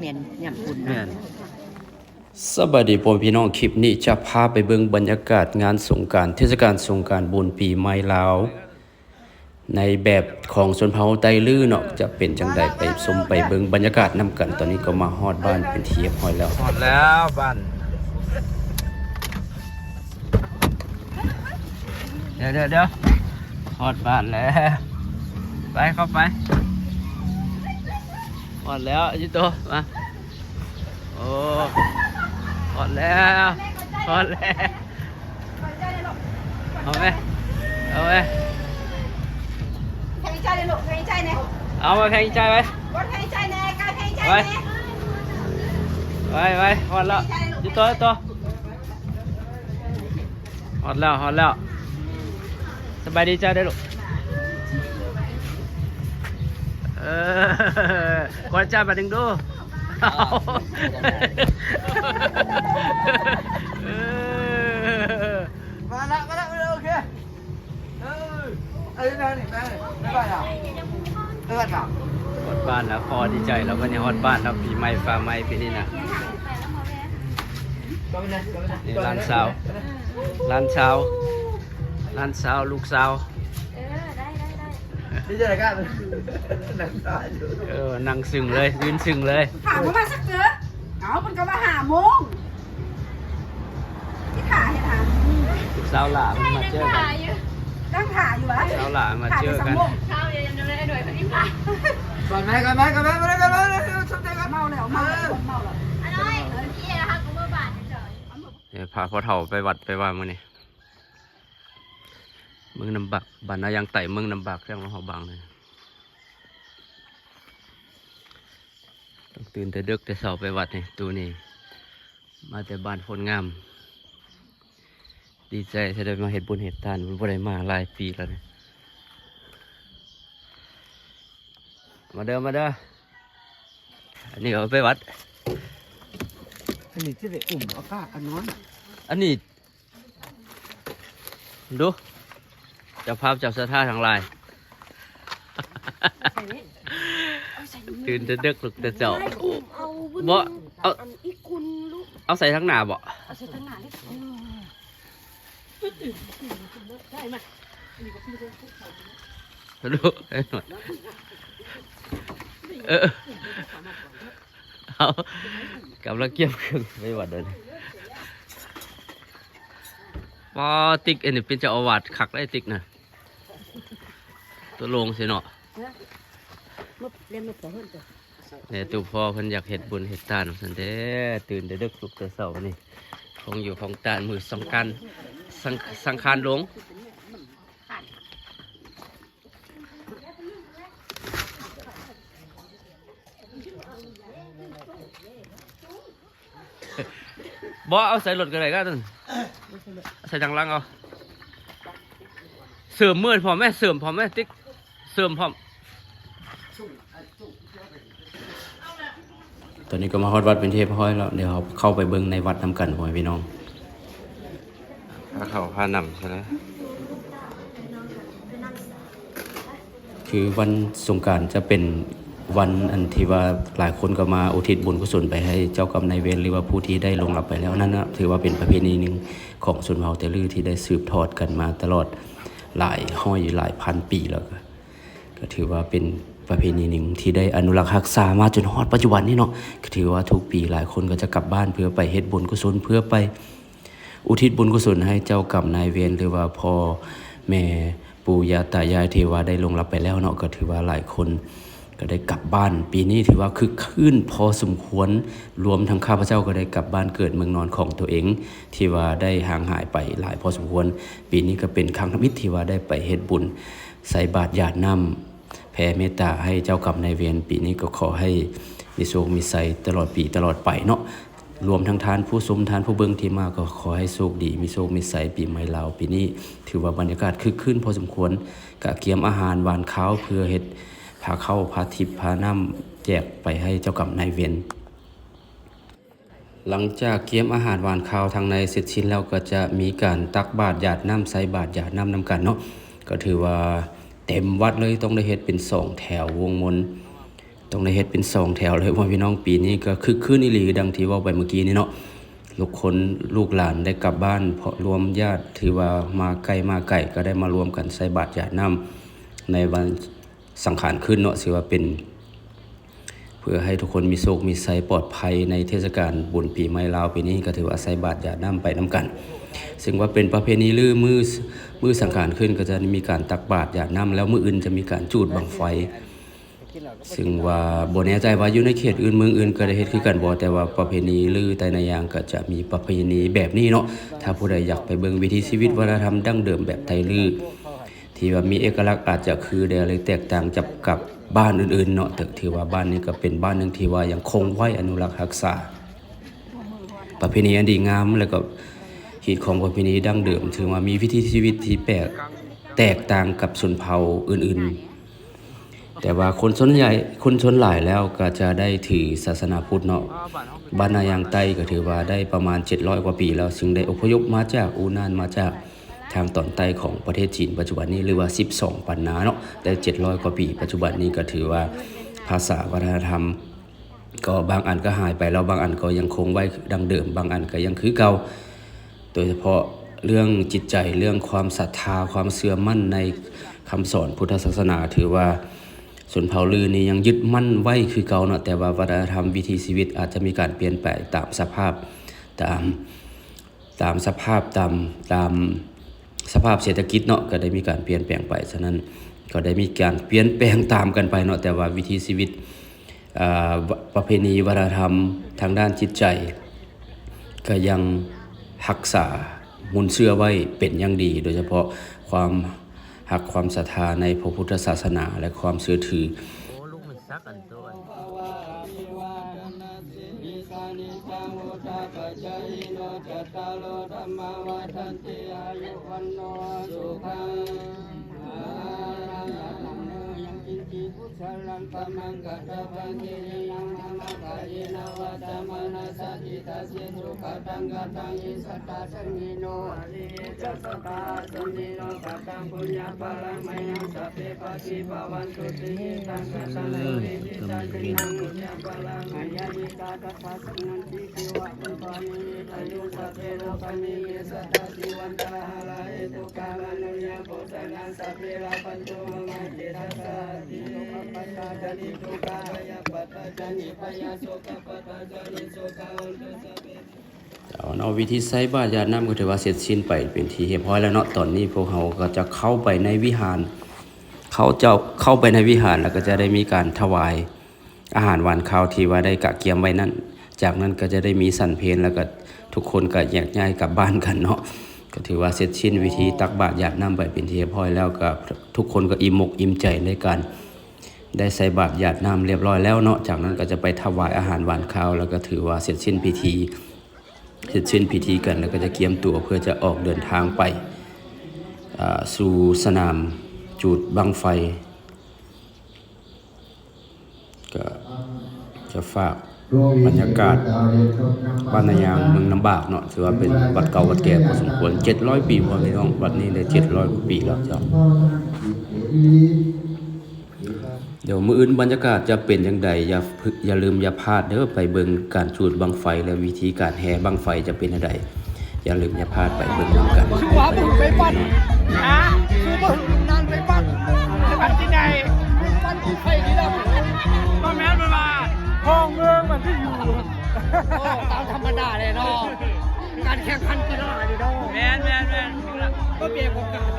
ແມ່ນ ຍາມບຸນນະ ແມ່ນ. ສະບາຍດີພໍ່ແມ່ພີ່ນ້ອງ, ຄລິບນີ້ຈະພາໄປເບິ່ງບັນຍາກາດງານສົງການ ເທດສະການສົງການບຸນປີໃໝ່ລາວ ໃນແບບຂອງຊົນເຜົ່າໄຕລື້ເນາະ ຈະເປັນຈັ່ງໃດ ໄປຊົມໄປເບິ່ງບັນຍາກາດນຳກັນ. ຕອນນີ້ກໍມາຮອດບ້ານເປັນທີ່ຮຽບຮ້ອຍແລ້ວ ຮອດແລ້ວບ້ານ. ດຽວໆ ຮອດບ້ານແລ້ວ ໄປ ເຂົ້າໄປ. ຮອດແລ້ວ ຢູ່ໂຕ ມາ. ໂອ້ ຮອດແລ້ວ ຮອດແລ້ວ. ເອົາແມ ເອົາແມ ແພງໃຈເດ້ລູກ ແພງໃຈແດ່ ເອົາມາແພງໃຈໄວ້ ແພງໃຈແດ່ ກາຍແພງໃຈແດ່ ໄວ້ ໄວ້ ຮອດແລ້ວ ຢູ່ໂຕ ຢູ່ໂຕ. ຮອດແລ້ວ ຮອດແລ້ວ. ສະບາຍດີເຈົ້າເດີ້ລູກ. ເອີ ກອດເຈົ້າບາດໜຶ່ງດູ. ເອີ ມາລະ ມາລະ ມາລະ ໂອເຄ. ເອີ ເອີ ມານີ້ ມານີ້ ບາຍບາຍລະ ໄປວັດລະ. ຮອດບ້ານແລ້ວ ພໍດີໃຈແລ້ວ ມື້ນີ້ຮອດບ້ານແລ້ວ ປີໃໝ່ຟ້າໃໝ່ປີນີ້ນະ. ນີ້ຫຼານສາວ ຫຼານສາວ ຫຼານສາວ ລູກສາວ. ເອີ ໄດ້ ໄດ້ ໄດ້ ດີໃຈກະ ນັ່ງຊາຢູ່ ເອີ ນັ່ງຊຶ້ງເລີຍ ຢືນຊຶ້ງເລີຍ. ຖາມວ່າມາສັກເທື່ອ ເອົ້າ ເພິ່ນກໍວ່າຫ້າໂມງ. ທີ່ຖ້າເຮັດຫຍັງ? ສາວຫຼ້າມັນມາເຈີກັນ ນັ່ງຖ້າຢູ່ຫວາ? ສາວຫຼ້າມາເຈີກັນ. ເມົາແລ້ວ ເມົາແລ້ວ ເມົາແລ້ວ. ເອີ ພາພໍ່ເຖົ້າໄປວັດໄປວາມື້ນີ້ ເມືອງນ້ຳບັກ ບ້ານນາຍາງໃຕ້ ເມືອງນ້ຳບັກ ແຂວງຫຼວງພະບາງເລີຍ. ຕ້ອງຕື່ນແຕ່ເດິກແຕ່ເຊົ້າໄປວັດນີ້ ຕູ້ນີ້ ມາແຕ່ບ້ານໂພນງາມ. ດີໃຈທີ່ໄດ້ມາເຮັດບຸນເຮັດທານ ບໍ່ໄດ້ມາຫຼາຍປີແລ້ວນີ້. ມາເດີ ມາເດີ. ອັນນີ້ກໍໄປວັດ ອັນນີ້ຈະໄດ້ອຸ້ມເອົາກາກະນອນ ອັນນີ້ ດູ ເຈົ້າພາບເຈົ້າສັດທາທັງຫຼາຍ ຕື່ນແຕ່ເດິກລຸກແຕ່ເຊົ້າ. ບໍ່ ເອົາ ອັນອີກຄຸນລູກ ເອົາໃສ່ທາງໜ້າບໍ່? ເອົາໃສ່ທາງໜ້າເລີຍ. ເອີ ເອົາ ກຳລັງກຽມເຄື່ອງໄປວັດເດີ. ປ້າ ຕິກ ອັນນີ້ເປັນເຈົ້າອາວາດຄັກໄດ໋ຕິກນະ ຕົວໂລງຊິເນາະ. ແນ່ ຕູ່ພໍ່ເພິ່ນຢາກເຮັດບຸນເຮັດທານວ່າຊັ້ນເດ້ ຕື່ນແຕ່ເດິກລຸກແຕ່ເຊົ້ານີ້ ຂອງຢູ່ຂອງຕານມື້ສັງການ ສັງ ສັງຂານຫຼວງ. ບໍ່ ເອົາໃສ່ລົດກໍໄດ້ກະນັ້ນ ໃສ່ທາງຫຼັງເອົາ. ເສີມມືພ້ອມແມ້ ເສີມພ້ອມແມ້ ຕິກ ເສີມພ້ອມ. ຕອນນີ້ກໍມາຮອດວັດເປັນທີ່ຮຽບຮ້ອຍແລ້ວ ດຽວເຮົາເຂົ້າໄປເບິ່ງໃນວັດນຳກັນ ພໍ່ແມ່ພີ່ນ້ອງ. ພາເຂົ້າພານຳຊະແລ້ວ. ຄືວັນສົງການຈະເປັນວັນອັນທີ່ວ່າຫຼາຍຄົນກໍມາອຸທິດບຸນກຸສົນໄປໃຫ້ເຈົ້າກຳນາຍເວນ ຫຼືວ່າຜູ້ທີ່ໄດ້ລ່ວງລັບໄປແລ້ວ. ນັ້ນນະ ຖືວ່າເປັນປະເພນີໜຶ່ງຂອງຊົນເຜົ່າໄຕລື້ທີ່ໄດ້ສືບທອດກັນມາຕະຫຼອດຫຼາຍຮ້ອຍຫຼາຍພັນປີແລ້ວ. ກໍ ກໍຖືວ່າເປັນປະເພນີໜຶ່ງທີ່ໄດ້ອະນຸລັກຮັກສາມາຈົນຮອດປັດຈຸບັນນີ້ເນາະ. ກໍຖືວ່າທຸກປີຫຼາຍຄົນກໍຈະກັບບ້ານເພື່ອໄປເຮັດບຸນກຸສົນ ເພື່ອໄປ ອຸທິດບຸນກຸສົນໃຫ້ເຈົ້າກຳນາຍເວນ ຫຼືວ່າພໍ່ແມ່ປູ່ຍ່າຕາຍາຍທີ່ວ່າໄດ້ລ່ວງລັບໄປແລ້ວເນາະ. ກໍຖືວ່າຫຼາຍຄົນກໍໄດ້ກັບບ້ານ ປີນີ້ຖືວ່າຄຶກຄື້ນພໍສົມຄວນ ລວມທັງຂ້າພະເຈົ້າກໍໄດ້ກັບບ້ານເກີດເມືອງນອນຂອງຕົວເອງ ທີ່ວ່າໄດ້ຫ່າງຫາຍໄປຫຼາຍພໍສົມຄວນ. ປີນີ້ກໍເປັນຄັ້ງທຳອິດທີ່ວ່າໄດ້ໄປເຮັດບຸນ ໃສ່ບາດຢາດນ້ຳ ແຜ່ເມດຕາໃຫ້ເຈົ້າກຳນາຍເວນ. ປີນີ້ກໍຂໍໃຫ້ມີໂຊກມີໄຊຕະຫຼອດປີຕະຫຼອດໄປເນາະ. ລວມທັງທ່ານຜູ້ຊົມ ທ່ານຜູ້ເບິ່ງທີ່ມາ ກໍຂໍໃຫ້ໂຊກດີ ມີໂຊກມີໄຊ. ປີໃໝ່ລາວປີນີ້ຖືວ່າບັນຍາກາດຄຶກຄື້ນພໍສົມຄວນ ກະກຽມອາຫານຫວານຄາວ ເພື່ອເຮັດພາເຂົ້າພາທິບພານ້ຳແຈກໄປໃຫ້ເຈົ້າກຳນາຍເວນ. ຫຼັງຈາກກຽມອາຫານຫວານຄາວທາງໃນເສັດສິ້ນແລ້ວ ກໍຈະມີການຕັກບາດຢາດນ້ຳ ໃສ່ບາດຢາດນ້ຳນຳກັນເນາະ. ກໍຖືວ່າເຕັມວັດເລີຍ ຕ້ອງໄດ້ເຮັດເປັນສອງແຖວວົງມົນ. ຕ ຕ້ອງໄດ້ເຮັດເປັນສອງແຖວເລີຍ ພໍ່ແມ່ພີ່ນ້ອງ. ປີນີ້ກໍຄຶກຄື້ນອີ່ຫຼີ ດັ່ງທີ່ເວົ້າໄປເມື່ອກີ້ນີ້ເນາະ, ລູກຄົນລູກຫຼານໄດ້ກັບບ້ານ ເພາະລວມຍາດທີ່ວ່າມາໃກ້ມາໄກ ກໍໄດ້ມາລວມກັນໃສ່ບາດຢາດນ້ຳໃນວັນສັງຂານຂຶ້ນເນາະ, ຖືວ່າເປັນ ເພື່ອໃຫ້ທຸກຄົນມີໂຊກມີໄຊປອດໄພໃນເທດສະການບຸນປີໃໝ່ລາວປີນີ້ ກໍຖືວ່າໃສ່ບາດຢາດນ້ຳໄປນຳກັນ. ເຊິ່ງວ່າເປັນປະເພນີລືມື້ ມື້ສັງຂານຂຶ້ນ ກໍຈະມີການຕັກບາດຢາດນ້ຳ ແລ້ວມື້ອື່ນຈະມີການຈູດບັ້ງໄຟ. ເຊິ່ງວ່າບໍ່ແນ່ໃຈວ່າຢູ່ໃນເຂດອື່ນເມືອງອື່ນກໍໄດ້ເຮັດຄືກັນບໍ່, ແຕ່ວ່າປະເພນີລືໄຕນາຍາງກໍຈະມີປະເພນີແບບນີ້ເນາະ. ຖ້າຜູ້ໃດຢາກໄປເບິ່ງວິຖີຊີວິດວັດທະນະທຳດັ້ງເດີມແບບໄຕລື ທີ່ວ່າມີເອກະລັກອາດຈະຄືແດ່ ຫຼື ແຕກຕ່າງຈາກກັບບ້ານອື່ນໆເນາະ, ຖືວ່າບ້ານນີ້ກໍເປັນບ້ານໜຶ່ງທີ່ວ່າຍັງຄົງໄວ້ອະນຸລັກຮັກສາປະເພນີອັນດີງາມ ແລ້ວກໍຮີດຄອງປະເພນີດັ້ງເດີມ, ຖືວ່າມີວິຖີຊີວິດທີ່ແປກ ແຕກຕ່າງກັບຊົນເຜົ່າອື່ນໆ. ແຕ່ວ່າຄົນສ່ວນໃຫຍ່ ຄົນສ່ວນຫຼາຍແລ້ວກໍຈະໄດ້ຖືສາສະໜາພຸດເນາະ. ບ້ານນາຍາງໃຕ້ກໍຖືວ່າໄດ້ປະມານເຈັດຮ້ອຍກວ່າປີແລ້ວ, ເຊິ່ງໄດ້ອົບພະຍົບມາຈາກອູນານ ມາຈາກ ທາງຕອນໃຕ້ຂອງປະເທດຈີນປັດຈຸບັນນີ້ ຫຼືວ່າສິບສອງປັນນາເນາະ, ໄດ້ເຈັດຮ້ອຍກວ່າປີ. ປັດຈຸບັນນີ້ກໍຖືວ່າພາສາວັດທະນະທຳກໍບາງອັນກໍຫາຍໄປແລ້ວ, ບາງອັນກໍຍັງຄົງໄວ້ດັ່ງເດີມ, ບາງອັນກໍຍັງຄືເກົ່າ. ໂດຍສະເພາະເລື່ອງຈິດໃຈ, ເລື່ອງຄວາມສັດທາ, ຄວາມເຊື່ອໝັ້ນໃນຄຳສອນພຸດທະສາສະໜາ, ຖືວ່າຊົນເຜົ່າລືນີ້ຍັງຍຶດໝັ້ນໄວ້ຄືເກົ່າເນາະ, ແຕ່ວ່າວັດທະນະທຳ, ວິຖີຊີວິດອາດຈະມີການປ່ຽນໄປຕາມສະພາບ, ຕາມ ຕາມສະພາບ ຕາມ ຕາມສະພາບເສດຖະກິດເນາະ, ກໍໄດ້ມີການປ່ຽນແປງໄປ. ສະນັ້ນກໍໄດ້ມີການປ່ຽນແປງຕາມກັນໄປເນາະ, ແຕ່ວ່າວິຖີຊີວິດ ອາ ປະເພນີວັດທະນະທຳທາງດ້ານຈິດໃຈ ກໍຍັງຮັກສາມູນເຊື້ອໄວ້ເປັນຢ່າງດີ, ໂດຍສະເພາະຄວາມຮັກຄວາມສັດທາໃນພະພຸດທະສາສະໜາ ແລະ ຄວາມເຊື່ອຖື. ເຈົ້າເນາະ, ວິທີໃສ່ບາດຢາດນ້ຳກໍຖືວ່າເສັດສິ້ນໄປເປັນທີ່ຮຽບຮ້ອຍແລ້ວເນາະ. ຕອນນີ້ພວກເຮົາກໍຈະເຂົ້າໄປໃນວິຫານ, ເຂົາເຈົ້າເຂົ້າໄປໃນວິຫານ ແລ້ວກໍຈະໄດ້ມີການຖວາຍອາຫານຫວານຄາວທີ່ວ່າໄດ້ກະກຽມໄວ້ນັ້ນ. ຈາກນັ້ນກໍຈະໄດ້ມີສັນເພນ ແລ້ວກໍທຸກຄົນກໍແຍກຍ້າຍກັບບ້ານກັນເນາະ. ກໍຖືວ່າເສັດສິ້ນພິທີຕັກບາດຢາດນ້ຳໄປເປັນທີ່ຮຽບຮ້ອຍແລ້ວ, ກໍທຸກຄົນກໍອີ່ມອົກອີ່ມໃຈໃນການໄດ້ໃສ່ບາດຢາດນ້ຳຮຽບຮ້ອຍແລ້ວເນາະ. ຈາກນັ້ນກໍຈະໄປຖວາຍອາຫານຫວານຄາວ ແລ້ວກໍຖືວ່າເສັດສິ້ນພິທີ ເສັດສິ້ນພິທີກັນ ແລ້ວກໍຈະກຽມຕົວເພື່ອຈະອອກເດີນທາງໄປ ອາ ສູ່ສະໜາມຈູດບັ້ງໄຟ. ກໍຈະຝາກບັນຍາກາດບ້ານນາຍາງ ເມືອງນ້ຳບາກເນາະ, ຖືວ່າເປັນວັດເກົ່າວັດແກ່ພໍສົມຄວນ ເຈັດຮ້ອຍປີ ພໍ່ແມ່ພີ່ນ້ອງ. ວັດນີ້ໄດ້ເຈັດຮ້ອຍກວ່າປີແລ້ວເຈົ້າ. ດຽວມື້ອື່ນບັນຍາກາດຈະເປັນຈັ່ງໃດ ຢ່າ ຢ່າລືມຢ່າພາດເດີ, ໄປເບິ່ງການຈູດບັ້ງໄຟ ແລະ ວິທີການແຫ່ບັ້ງໄຟຈະເປັນແນວໃດ. ຢ່າລືມຢ່າພາດໄປເບິ່ງນຳກັນ. ຄືວ່າມຶງໄປປັ້ນ ຮະ? ຄືວ່າມຶງນານໄປປັ້ນ ໄປປັ້ນທີ່ໃດ? ປັ້ນຂອງໃຜນີ້ລະ? ບໍ່ແມ່ນ ເພິ່ນວ່າ ຂອງເມືອງມັນທີ່ຢູ່. ໂອ້ ຕາມທຳມະດາແຫຼະເນາະ ການແຂ່ງຂັນກິລານີ້ເນາະ. ແມ່ນໆໆ ກໍເປັນຂອງການ